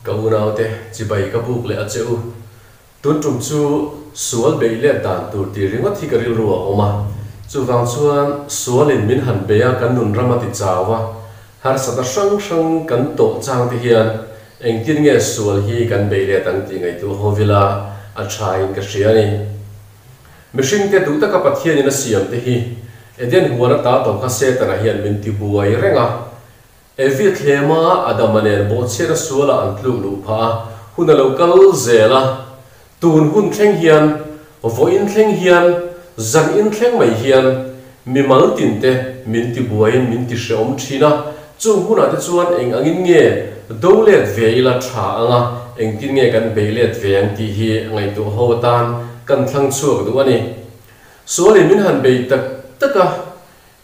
Ka unaute, chibai ka buk leh a che u. Tun tum chu sual beih let dan tur tih ringawt hi ka rilru a awm a. Chuvang chuan sualin min han bei a, kan nun ram a ti chau a, harsatna hrang hrang kan tawh chang te hian engtin nge sual hi kan beih let ang tih ngaihtuah haw ila a tha in ka hria a ni. Mihringte duh taka Pathianin a siam te hi Eden huan ata tawh kha Setana hian min ti buai reng a. Evi thlema Adama nen bawhchhiatna sualah an tluk luh phah a, hun a lo kal zel a. Tun hun thleng hian, vawiin thleng hian, zan in thleng mai hian mimal tinte min ti buaiin min ti hreawm thin a, chung hunah te chuan eng angin nge do let ve ila tha anga engtin nge kan bei let ve ang tih hi ngaihtuah ho atan kan thlang chhuak duh a ni. Sualin min han bei tak tak a,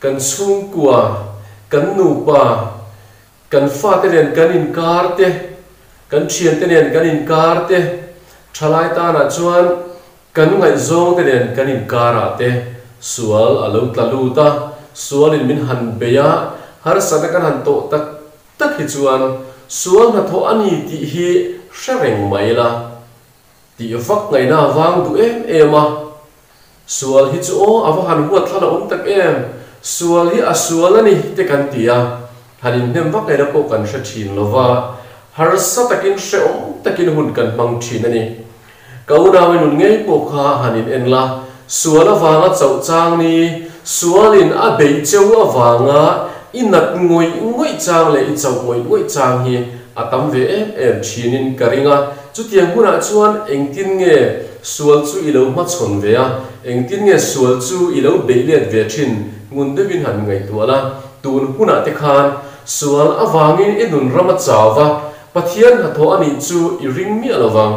kan chhungkua, kan nupa, kan fate nen kan inkar te, kan thiante nen kan inkar te, thalai tanah chuan kan ngaihzawng te nen kan inkarah te sual a lo tla lut a, sualin min han bei a, harsatna kan han tawh tak tak hi chuan sual hnathawh a ni tih hi hre reng mai la. Tih vak ngaihna a vang duh em em a, sual hi chu aw a va han huat thla la awm tak em, sual hi a sual a ni te kan ti a, han inhnem vak ngaihna pawh kan hre thin lo va, harsa takin hrehawm takin hun kan hmang thin a ni. Ka unau i nun ngei pawh kha han in en la, sual avanga chauh chang ni, sualin a beih cheu avanga i nat ngawih ngawih chang leh i chauh ngawih ngawih chang hi a tam ve em em thinin ka ring a, Chutiang hunah chuan engtin nge sual chu i lo hmachhawn ve a, engtin nge sual chu i lo beih let ve thin ngun deuhin han ngaihtuah la. Tun hunah te khan sual avangin i nun ram a chau va, Pathian hnathawh a nih chu i ring miah lo vang.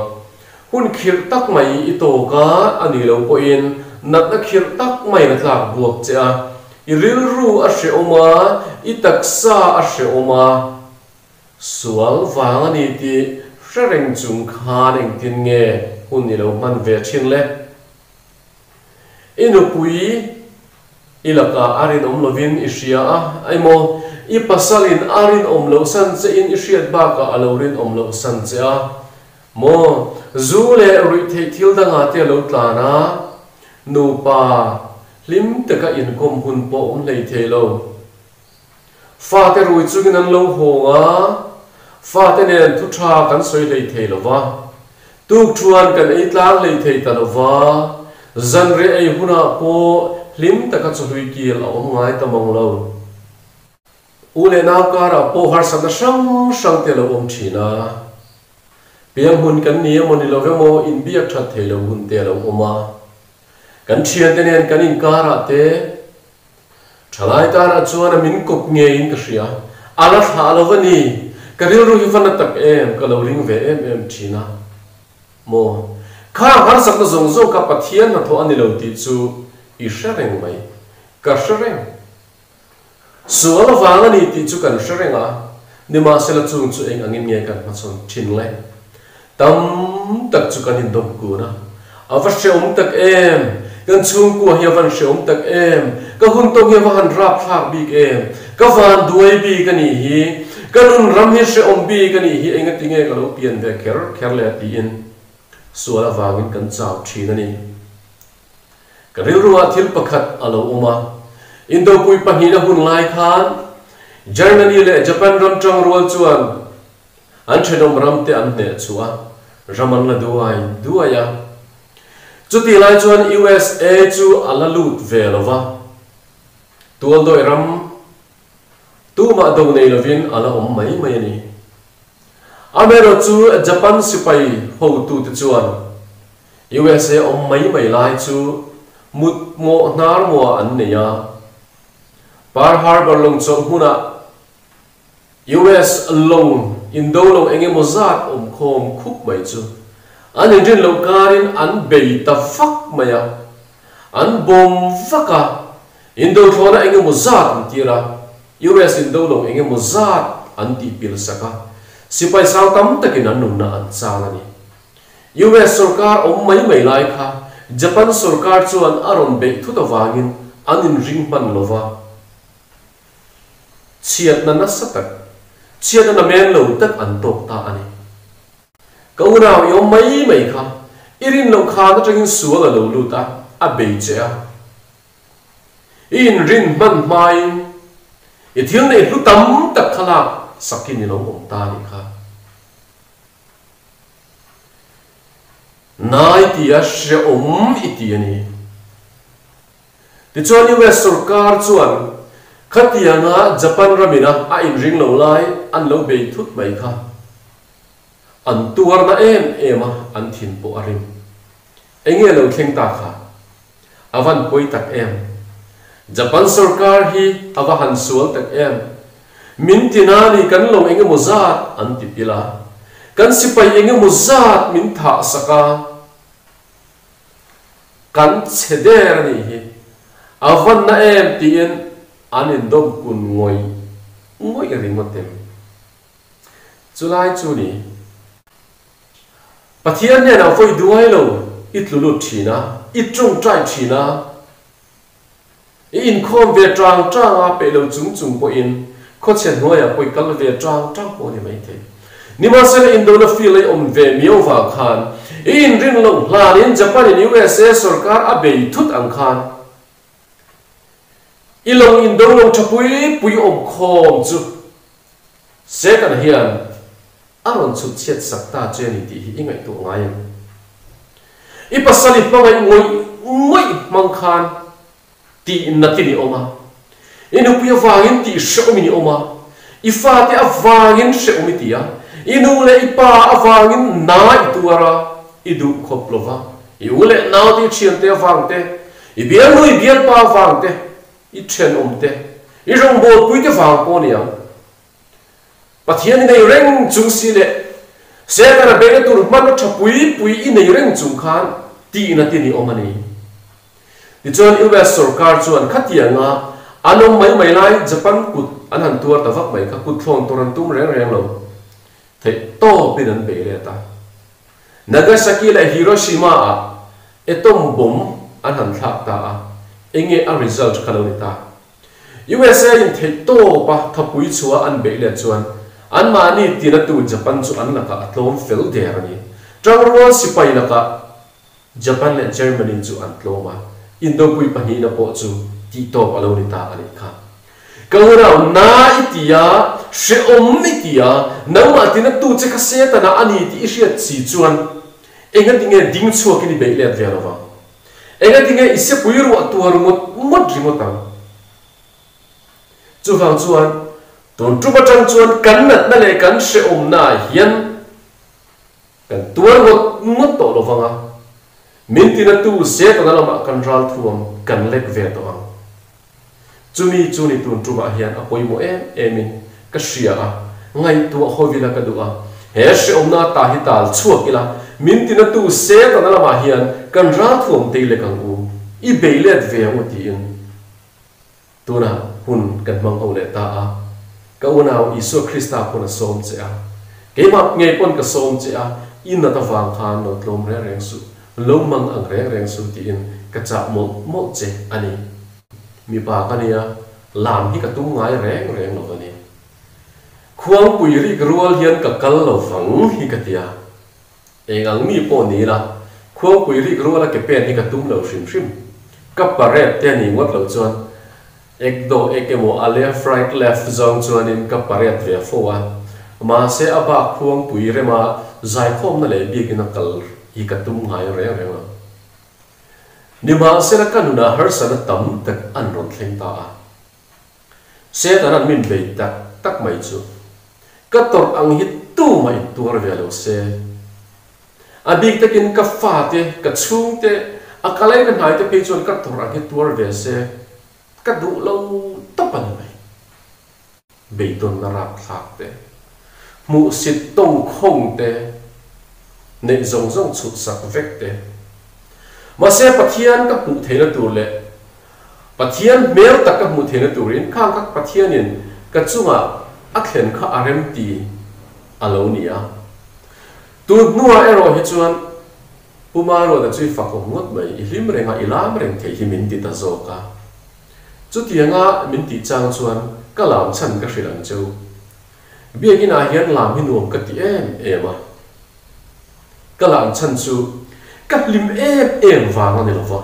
Hun khirh tak mai i tawk a, a nih loh pawhin natna khirh tak maiin a tlak buak che a, i rilru a hrehawm a, i taksa a hrehawm a. Sual vang a ni tih hre reng chung khan engtin nge hun i lo hman ve thin le? I nupui i lakah a rinawm lovin i hria a, emaw i pasalin a rinawm loh san che in i hriat bakah a lo rinawm loh san che a maw? Zu leh ruihtheih thil dangah te a lo tlan a, nupa hlim taka inkawm hun pawh awm hlei thei lo. Fate rui chungin an lo hawng a, fate nen thu tha kan sawi hlei thei lo va, tukthuan kan ei tlang hlei thei ta lo va, zanriah ei hunah pawh hlim taka chawhlui kil a awm ngai ta mang lo. U leh nau karah pawh harsatna hrang hrang te a lo awm thin a, piang hun kan ni emaw ni lo emaw inbiak that thei lo hun te a lo awm a, kan thiante nen kan inkarah te, Thalai tanah chuan a min kawp ngeiin ka hria. A la thlah lo va ni. Ka rilru hi va na tak em, ka lo ring ve em em thin a. Maw? Khang harsatna zawng zawng kha Pathian hnathawh a ni lo tih chu i hre reng mai. Ka hre reng. Sual avang a ni tih chu kan hre reng a, nimahsela chung chu eng angin nge kan hmachhawn thin le? Tam tak chu kan indawm kun a, a va hreawm tak em? Kan chhungkua hi a van hreawm tak em? Ka hun tawng hi a va han rapthlak bik em? Ka van duai bik a nih hi, ka nun ram hi hreawm bik a nih hi, engati nge ka lo pian ve kher kher le tiin sual avangin kan chau thin a ni. Ka rilruah thil pakhat a lo awm a, Indopui pahnihna hun lai khan Germany leh Japan ram tangrual chuan An thenawm ram te an hneh chhuah a, ram an la duai duai a. Chutih lai chuan USA chu a la lut ve lo va, tualdawih ram tumah do nei lovin a la awm mai mai a ni. Amaherawh chu Japan sipai hotute chuan USA awm mai mai lai chu mut mawh hnar muah an nei a, Pearl Harbor lawngchawlh hmunah US lawng indo lo eng emaw zat awm khawm khup mai chu an inrin loh karin an bei ta vak mai a, an bawm vak a, indo thlawhna eng emaw zat an tir a, US indo lawng eng emaw zat an tih pil sak a, sipai sang tam takin an nunna an chang a ni. US sorkar awm mai mai lai kha Japan sorkar chuan a rawn beih thut avangin an inring hman lo va. Chhiatna nasa tak, chhiatna namen lo tak an tawk ta a ni. unau i awm mai mai kha i rin loh khan atangin sual a lo lut a, a bei che a. I inrin hman hmain i thil neih hlu tam tak kha lak sakin i lo awm ta a nih kha. Nai tia hrehawm i ti a ni. Tichuan US sorkar chuan khatianga Japan ramina a inring lo lai an lo bei thut mai kha an tuarna em em a, an thin pawh a rim. Enge lo thleng ta kha? A van pawi tak em? Japan sorkar hi a va han sual tak em? Min ti na ni kan lo eng emaw zat an ti pil a, kan sipai eng emaw zat min thah sak a, kan chhe der a nih hi. A van na em tiin an indawm kun ngawih ngawih ringawt em? Chulai chu ni. Pathian hnenah vawi duai lo i tlu lut thin a, i tawngtai thin a, i inkhawm ve tang tang a, peih lo chung chung pawhin khawchhe hnuaiah pawh i kal ve tang tang pawh a ni maithei. Nimahsela indona field a i awm ve miau vang khan i inrin loh hlanin Japan in USA sorkar a bei thut ang khan i lo indo lo tha pui pui awm khawm chu Satan hian a rawn chhut chhiat sak ta che a ni tih hi i ngaihtuah ngai em? I pasal i hmangaih ngawih ngawih hmang khan tih nakin i awm a, i nupui avangin tih hrehawmin i awm a, i fate avangin hrehawm i ti a, i nu leh i pa avangin na i tuar a, i duh khawp lo va, i u leh naute i thiante avang te, i bialnu i bialpa avang te, i thenawm te, i rawngbawlpui te vang pawh a ni ang. Pathian i nei reng chung si leh Setana beihna tur hmanna tha pui pui i nei reng chung khan tihna tin i awm a ni. Tichuan US sorkar chuan khatianga an awm mai mai lai Japan kut an han tuar ta vak mai kha kut thlawn tur an tum reng reng lo theih tawpin an bei let a. Nagasaki leh Hiroshima ah atom bomb an han thlak ta a, enge a result kha lo ni ta? USA in theih tawp a thapui chhuah an beih let chuan anmahni tinatu Japan chu an lakah a tlawm fel der a ni. Tangrual sipai lakah Japan leh Germany chu an tlawm a, Indopui pahnihna pawh chu tihtawp a lo ni ta a nih kha. Ka unau, na i ti a, hrehawm i ti a, nangmah tinatu che kha Setana a ni tih i hriat si chuan engatinge ding chhuakin i beih let ve lo vang? Engatinge i sepui ruah tuar ngawt ngawt ringawt ang? Chuvang chuan, tun tum atang chuan kan natna leh kan hrehawmnaah hian kan tuar ngawt ngawt tawh lo vang a, min tinatu Setana lamah kan ralthuam kan lek ve tawh ang. Chumi chu ni tun tumah hian a pawimawh em emin ka hria a, ngaihtuah haw ila ka duh a, he hrehawmna ta hi tal chhuak ila, min tinatu Setana lamah hian kan ralthuam tei lek ang u, i bei let ve ang u tiin tunah hun kan hmang ho leh ta a, ka unau Isua Krista pawn a sawm che a, keimah ngei pawn ka sawm che a, i nat avang khan lo tlawm reng reng suh. Lo mang ang reng reng su tiin ka chah mawlh mawlh che a ni. Mipa ka nia, lam hi ka tum ngai reng reng lo a ni. Khuangpui rik rual hian ka kal lo vang hi ka tia. Eng ang mi pawh ni ila, khuangpui rik ruala ke pen hi ka tum lo hrim hrim. Ka parade te ni ngawt lo chuan ek dawh ek emaw a left right left zawng chuanin ka parade ve fo a, mahse a bak khuangpui rema zaikhawmna leh biakina kal hi ka tum ngai reng reng lo. Nimahsela ka nunah harsatna tam tak an rawn thleng ta a, Satan an min bei tak tak mai chu ka tawrh ang hi tumah in tuar ve lo se. A bik takin ka fate, ka chhungte, a kalai ka hnaite phei chuan ka tawrh ang hi tuar ve se ka duh lo tawp a ni mai. Beidawnna rapthlak te, hmuhsit tawngkhawng te, neih zawng zawng chhutsak vek te. Mahse Pathian ka hmuh theihna tur leh Pathian hmel tak ka hmuh theihna turin khang kha Pathianin ka chungah a thlen kha a remti a lo ni a. Tun hnuah erawh hi chuan Pu Maruata chu i fakawm ngawt mai, i hlim reng a, i lam reng theih hi min ti ta zawk a. Chutianga min tih chang chuan ka lam chhan ka hrilh ang cheu. Biakinah hian lam hi nuam ka ti em em a. Ka lam chhan chu ka hlim em em vang a ni lo va.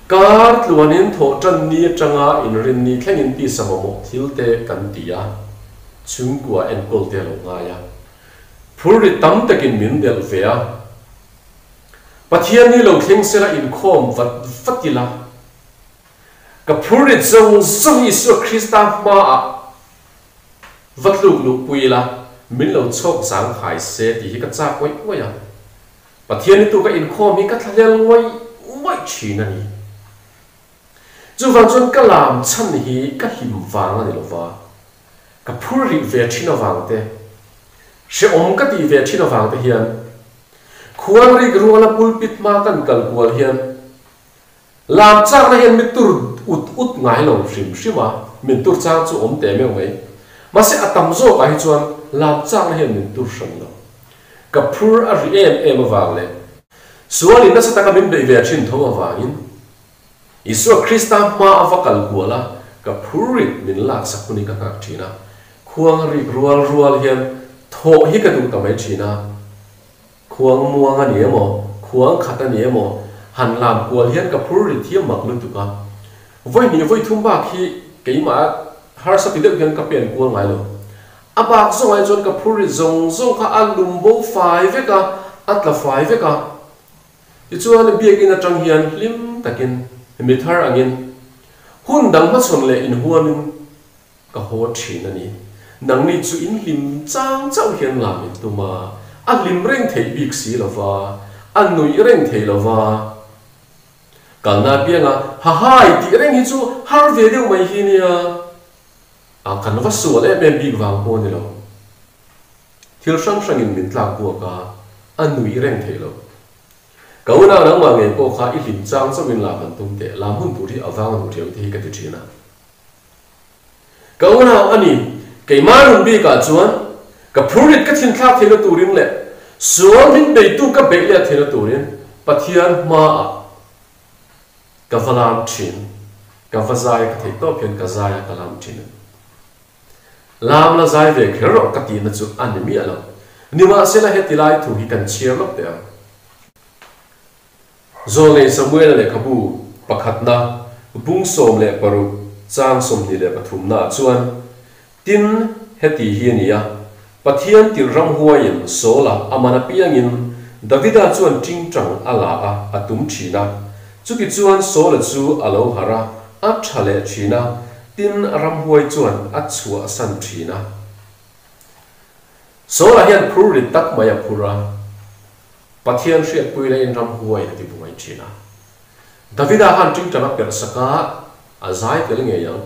Kar tluanin thawhṭan ni aṭanga inrinni thlengin tisa mamawh thil te kan ti a, chhungkua enkawl te a lo ngai a. Phurrit tam takin min delh ve a. Pathian ni lo thleng sela inkhawm vat vat ila. Ka phurrit zawng zawng Isua Krista hmaah va tluk luhpui ila, min lo chhawk zangkhai se tih hi ka chak ngawih ngawih a. Pathian ni tuka inkhawm hi ka thlahlel ngawih ngawih thin a ni. Chuvang chuan ka lam chhan hi ka hlim vang a ni lova, ka phur rih ve thin avang te, hrehawm ka tih ve thin avang te hian khuangrik ruala pulpit hma kan kal kual hian Lam chakna hian mi tur ut ut ngai lo hrim hrim a, min tur chang chu awm teh meuh mai. Mahse a tam zawkah hi chuan lam chakna hian min tur hran lo. Ka phur a ri em em avang leh sualin nasa taka min beih ve thin tho avangin Isua Krista hma a va kal kual a, ka phur rit min laksak hun hi ka nghak thin a, khuang rik rual rual hian thawh hi ka duh ta mai thin a. Khuang muang a ni emaw, khuang khat a ni emaw, han lam kual hian ka phur ri thiam mak lutuk a. Vawi hnih vawi thum bak hi keimah harsa ti deuh hian ka pen kual ngai lo. A bak zawng ai chuan ka phur ri zawng zawng kha a lum bo fai vek a, a tla fai vek a. Tichuan biakinn atang hian hlim takin mi thar angin hun dang hmachhawn leh inhuamin Ka haw thin a ni. Nangni chu in hlim chang chauh hian lam in tum a, a hlim reng theih bik si lo va, a nuih reng thei lo va. Kalna apianga hahai tih reng hi chu har ve deuh mai hi nia. A kan va sual em em bik vang pawh a ni lo. Thil hrang hrangin min tlak buak a, a nuih reng thei lo. Ka unau nangmah ngei pawh kha i hlim chang chauhin lam han tum teh, lam hun tur hi a vang a hmu thiam te hi ka ti thin a. Ka unau a ni, keimah nun bikah chuan ka phurrit ka thinthlak theihna turin leh sual min beitu ka beih let theihna turin Pathian hmaah ka va lam thin, ka va zai ka theih tawp hian ka zai a ka lam thin a ni. Lam la zai ve kher rawh ka tihna chu a ni miah lo. Nimahsela heti lai thu hi kan chhiar lawk teh ang. Zawlnei Samuela lehkhabu pakhatna bung 16 chang 23 naah chuan, Tin, heti hi a ni a, Pathian tirh ramhuaiin Saula a man apiangin Davida chuan tingtang a la a, a tum thin a. Chutichuan Saula chu a lo harh a, a tha leh thin a, tin, ramhuai chuan a chhuahsan thin a. Saula hian phur rit tak mai a phur a. Pathian hriatpui laiin ramhuai a ti buai thin a. Davida khan tingtang a perh sak a, a zai tel ngei ang.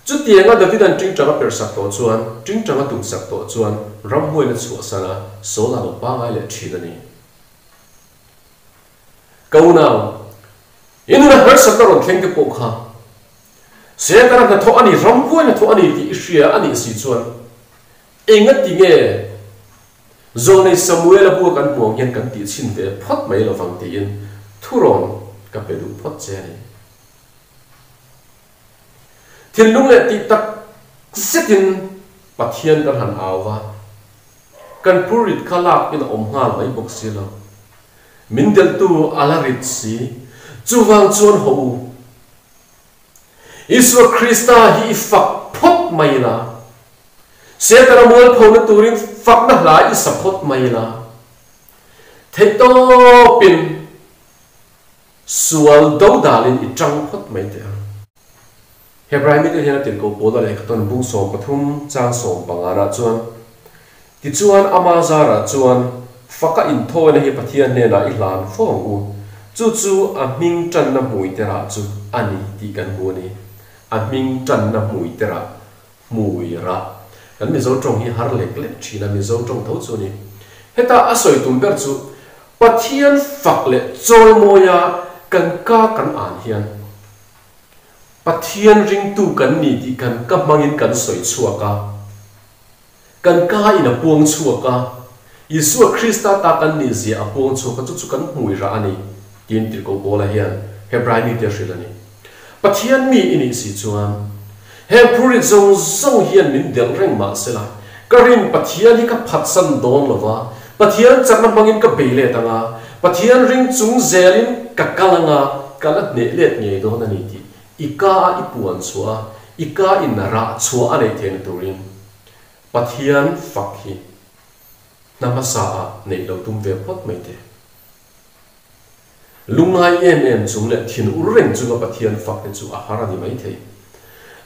Chutianga Davida'n tingtang a perh sak tawh chuan, tingtang a tum sak tawh chuan ramhuaiin a chhuahsan a, Saul a lo pangai leh thin a ni. Ka unau, i nuna harsatna rawn thleng te pawh kha Setana hnathawh a ni, ramhuai hnathawh a ni tih i hria a nih si chuan engati nge Zawnei Samuela bua kan hmuh ang hian kan tih chhin ve phawt mai lovang tiin thurawn ka pe duh phawt che a ni. Thinlung leh tih tak zetin Pathian kan han au va, kan phurrit kha lak in a awm nghal mai bawk si lo. Min delhtu a la rit si, chuvang chuan haw u. Isua Krista hi i fak phawt mai la. Setana mualphona turin fakna hla i sa phawt mai la. Theihtawpin sual do dalin i tang phawt mai teh ang. Hebrai mite hian a tirhkoh Paula lehkha tawn bung 13 chang 15 ah chuan, Tichuan ama zarah chuan faka inthawina hi Pathian hnenah i hlan fo ang u, chu chu a hming tanna hmui terah chu a ni tih kan hmu a ni. A hming tanna hmui terah Hmui rah. Kan Mizo tawng hi har lek lek thin a, Mizo tawng tho chu a ni. Heta a sawi tum ber chu Pathian fak leh chawimawia kan ka kan an hian Pathian ringtu kan ni tih kan ka hmangin kan sawi chhuak a, kan ka in a puang chhuak a, Isua Krista ta kan nih zia a puang chhuak a, chu chu kan hmui rah a ni tiin Tirhkoh Paula hian Hebrai mite a hrilh a ni. Pathian mi i nih si chuan, heng phurrit zawng zawng hian min delh reng mah sela, ka rin Pathian hi ka phatsan dawn lo va, Pathian chakna hmangin ka bei let ang a, Pathian ring chung zelin ka kal ang a, ka la hneh let ngei dawn a ni tih i ka a i puan chhuah a, i ka in rah chhuah a neih theihna turin Pathian fak hi hna hmasa ah neih lo tum ve phawt mai teh. Lungngai em em chung leh thin ur reng chunga Pathian fak te chu a har a ni maithei.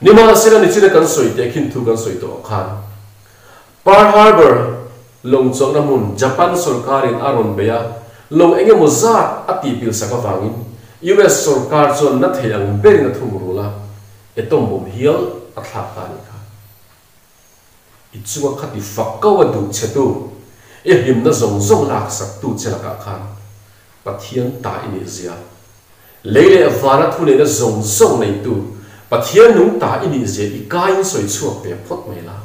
Nimahsela nichina kan sawi teh khin thu kan sawi tawh khan Pearl Harbor lawng chawlhna hmun Japan sawrkarin a rawn bei a, lawng eng emaw zat a tihpil sak avangin US sawrkar chuan na thei ang berin a thum rul a, atom bomb hial a thlak ta a nih kha. I chunga khati fak ko a duh che tu, i hlimna zawng zawng laksak tu che lakah khan Pathian ta i nih zia, lei leh vana thuneihna zawng zawng neitu Pathian nung ta i nih zia i kaiin sawi chhuak ve phawt mai la.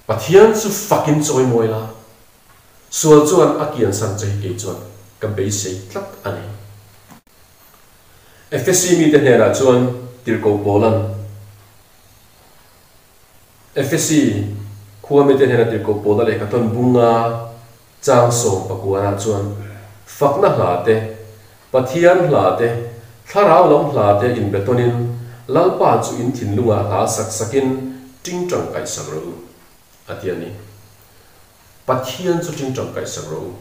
Pathian chu fakin chawimawi la, sual chuan a kiansan che hi kei chuan ka beisei tlat a ni. Efesi mite hnenah chuan Tirhkoh Paula'n Efesi khua mite hnena Tirhkoh Paula lehkha thawn bunga chang 19ah chuan fakna hla te, Pathian hla te, thlarau lam hla te inbetawnin Lalpa chu in thinlungah hla sak sakin tingtang kaihsak rawh u, a ti a ni. Pathian chu tingtang kaihsak rawh u.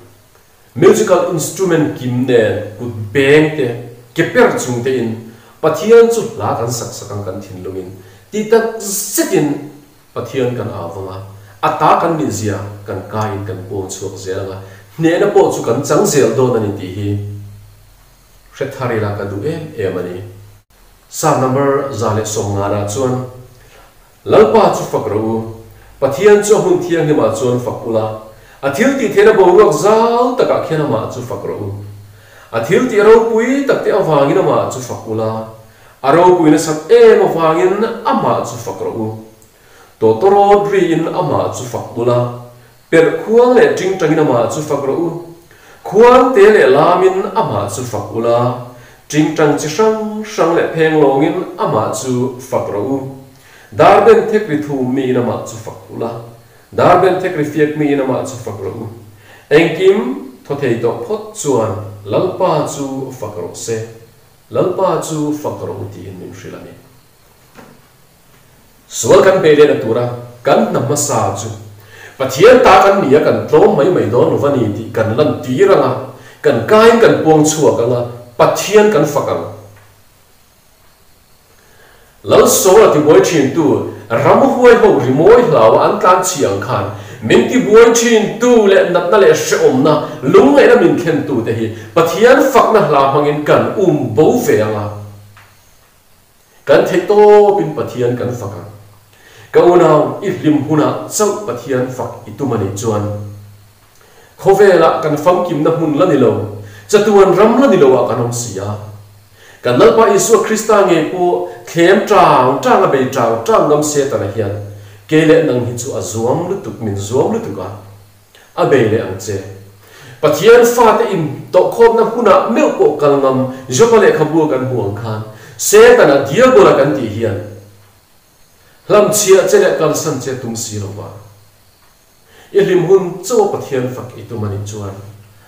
Musical instrument kim nen kut beng te, ke per chung te in Pathian chu hla kan sak sak ang kan thinlung in tih tak zet in Pathian kan au vang a, a ta kan nih zia kan kai in kan puang chhuak zel ang a, hnehna pawh chu kan chang zel dawn a ni tih hi hre thar ila ka duh em em a ni. Psalm number 150 ah chuan Lalpa chu fak rawh u, Pathian chu a hmun thianghlimah chuan fak ula, a thil tih theihna boruak zau takah khian amah chu fak rawh u. A thil tih ropui takte avangin amah chu fak ula, a ropui nasat em avangin amah chu fak rawh u. Tawtawrawt riin amah chu fak ula, perh khuang leh tingtangin amah chu fak rawh u. Khuang te leh lamin amah chu fak ula, tingtang chi hrang hrang leh pheng lawngin amah chu fak rawh u. Dar ben thek ri thum miin amah chu fak ula, dar ben thek ri fiak miin amah chu fak rawh u. Engkim thaw thei tawh phawt chuan Lalpa chu fak rawh se, Lalpa chu fak rawh u tiin min hrilh a ni. Sual kan bei lehna tura kan hna hmasa chu Pathian ta kan ni a, kan tlawm mai mai dawn lo va ni tih kan lantir ang a, kan kaiin kan puang chhuak ang a, Pathian kan fak ang. Lal Saula tibuai thintu ramhuai ho rimawi hlaua an tlan chhi ang khan min tibuai thintu leh natna leh hrehawmna lungngaihna min thlentute hi Pathian fakna hla hmangin kan um bo ve ang a. Kan theih tawpin Pathian kan fak ang. Ka unau, i hlim hunah chauh Pathian fak i tum a nih chuan, khawvelah kan famkimna hmun la ni lo, chatuan ram la ni loah kan awm si a. Kan Lalpa Isua Krista ngei pawh thlem tang tang a bei tang tang ngam Setana hian kei leh nang hi chu a zuam lutuk, min zuam lutuk a. A bei leh ang che. Pathian fate in tawhkhawmna hunah meuh pawh kal ngam Jopa lehkhabu a kan hmuh ang khan Setana Diabola kan tih hian hlamchhiah che leh kalsan che tum si lo va. I hlim hun chauh a Pathian fak i tum a nih chuan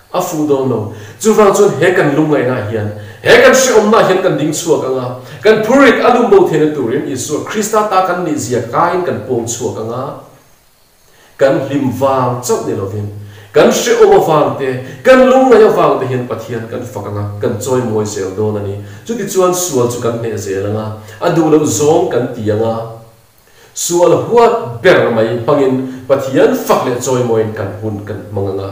a fuh dawn lo. Chuvang chuan he kan lungngaihna hian, he kan hrehawmna hian kan ding chhuak ang a, kan phurit a lumbo theihna turin Isua Krista ta kan nih zia kaiin kan puang chhuak ang a, Kan hlim vang chauh ni lovin, kan hrehawm avang te, kan lungngaih avang te hian Pathian kan fak ang a, kan chawimawi zel dawn a ni. Chutichuan sual chu kan hneh zel ang a, a duh loh zawng kan ti ang a, sual huat ber mai hmangin Pathian fak leh chawimawiin kan hun kan hmang ang a.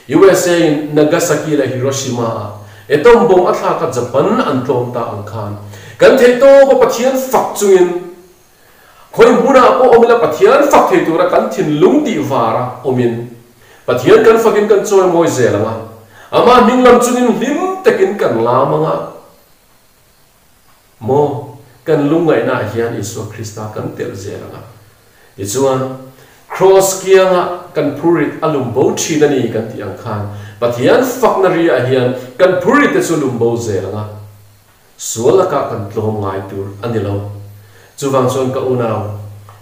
USA in Nagasaki leh Hiroshima ah atom bomb a thlak a Japan an tlawm ta ang khan kan theihtawp a Pathian fak chungin Khawi hmunah pawh awm ila Pathian fak thei tura kan thinlung tih vara awmin Pathian kan fakin kan chawimawi zel ang a, amah hming lam chungin hlim takin kan lam ang a. Maw, kan lungngaihnaah hian Isua Krista kan telh zel ang a. Tichuan, Kraws kianga kan phurrit a lum bo thin a ni kan tih ang khan Pathian fakna riah hian kan phurrit te chu lum bo zel ang a. Sual lakah kan tlawm ngai tur a ni lo. Chuvang chuan ka unau,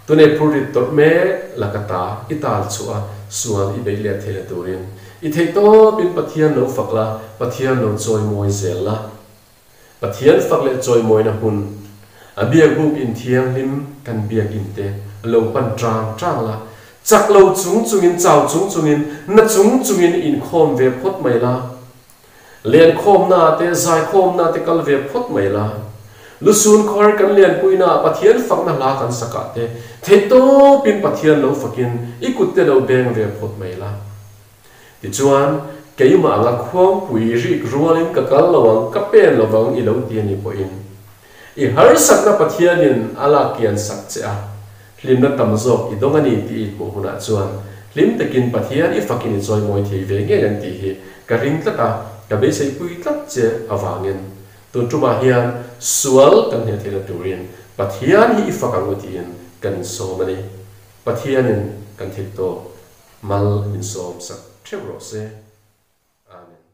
Tunei phurrit tawrh mek laka ta i tal chhuah a, sual i beih let theihna turin i theihtawpin Pathian lo fak la, Pathian lo chawimawi zel la. Pathian fak leh chawimawina hmun, a biakbuk in thianghlim kan biakinn te lo pan tang tang la, chak lo chung chungin, chau chung chungin, na chung chungin inkhawm ve phawt mai la. Lenkhawmna te, zaikhawmna te kal ve phawt mai la. Lusun khuar kan lianpuina ah Pathian fakna hla kan sakah te theihtawpin Pathian lo fakin i kut te lo beng ve phawt mai la. Tichuan, keimah anga khuangpui rik rualin ka kal lo ang, ka pen lo vang i lo ti a ni pawhin, i harsatna Pathianin a lak kian sak che a, hlimna tam zawk i dawng a ni tih i hmuh hunah chuan hlim takin Pathian i fakin i chawimawi thei ve ngei ang tih hi ka ring tlat a, ka beiseipui tlat che avangin tun tumah hian sual kan hneh theihna turin Pathian hi i fak ang u tiin kan insawm a ni. Pathianin kan theih tawk mal min sawm sak theuh rawh se. Amen.